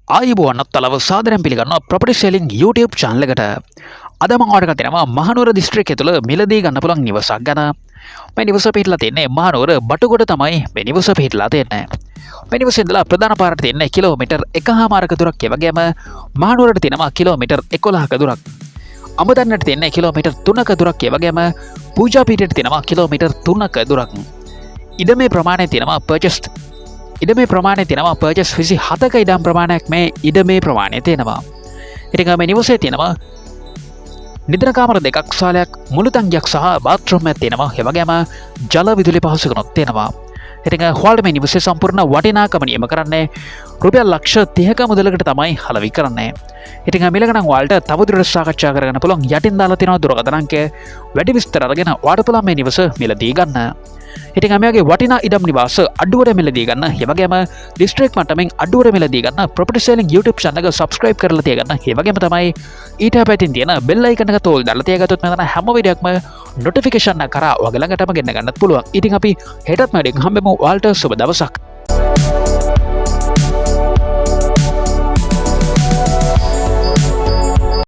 ආයුබෝවන්, ඔයාලව සාදරයෙන් පිළිගන්නවා ප්‍රොපර්ටි සෙලින් YouTube channel එකට. අද මම ඔයාලට දෙනවා මහනුවර දිස්ත්‍රික්කය තුළ මිලදී ගන්න පුළුවන් නිවසක් ගැන. මේ නිවස පිහිටලා තියෙන්නේ මහනුවර බටුගොඩ තමයි මේ නිවස පිහිටලා තියෙන්නේ. මේ නිවසේ ඉඳලා ප්‍රධාන පාරට තියෙන්නේ කිලෝමීටර් 1.5ක දුරක්. ඒ වගේම මහනුවරට තියෙනවා කිලෝමීටර් 11ක දුරක්. අමදන්නට තියෙන්නේ කිලෝමීටර් 3ක දුරක්. ඒ වගේම පූජා පීඨයට තියෙනවා කිලෝමීටර් 3ක දුරක්. ඉඩමේ ප්‍රමාණය තියෙනවා පර්චේස් ඉඩමේ ප්‍රමාණය තියෙනවා පර්චස් 27ක ඉඩම් ප්‍රමාණයක් මේ ඉඩමේ ප්‍රමාණය තියෙනවා. ඉතින් මේ නිවසේ තියෙනවා නිදන කාමර දෙකක්, සාලයක්, මුළු තංගියක් සහ බාත්රූම් එකක් තියෙනවා. ඒ වගේම ජල විදුලි පහසුකමක් තියෙනවා. ඉතින් ඔයාලට මේ නිවසේ සම්පූර්ණ වටිනාකම නියම කරන්නේ රුපියල් ලක්ෂ 30ක මුදලකට තමයි හලවි කරන්නේ. ඉතින් මිල ගණන් ඔයාලට තවදුරටත් සාකච්ඡා කරගන්න පුළුවන්. යටින් දාලා තියෙනවා දුරකථන අංකය. වැඩි විස්තර අරගෙන ඔයාලට පුළුවන් මේ නිවස මිලදී ගන්න. ඉතින් මේ වගේ වටිනා ඉඩම් නිවාස අඩුවට මිලදී ගන්න, ඒ වගේම දිස්ත්‍රික් මට්ටමින් අඩුවට මිලදී ගන්න ප්‍රොපර්ටි සෙලින් YouTube channel එක subscribe කරලා තියාගන්න. ඒ වගේම තමයි ඊට පැතින් තියෙන බෙල් අයිකන් එක තෝල් දාලා තියාගත්තොත් මෙතන හැම වීඩියෝක්ම නොටිෆිකේෂන් එක කරා ඔයාගේ ළඟටම ගෙන්න ගන්නත් පුළුවන්. ඉතින් අපි හෙටත් මඩෙන් හම්බෙමු. ඔයාලට සුබ දවසක්.